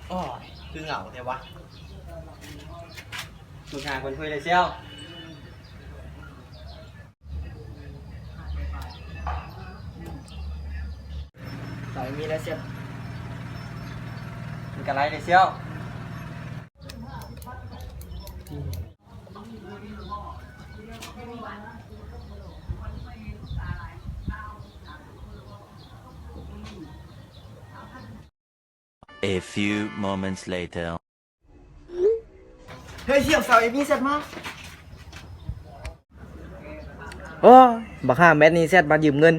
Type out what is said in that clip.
ໂອ້ຍ ຄືເຫງົາແທ້ວະ. ໂທຫາຄົນຄຸຍເລີຍຊຽວ. ສາວເອມີ້ແລ້ວຊຽວ. ມັນກະໄລເລີຍຊຽວ. A few moments later. ເຮີ້ຍ ສຽວ ສາວເອມີ້ແຊັດມາ. ໂອ້ຍ ບັກຫ້າແມັດນີ້ແຊັດມາຢືມເງິນ.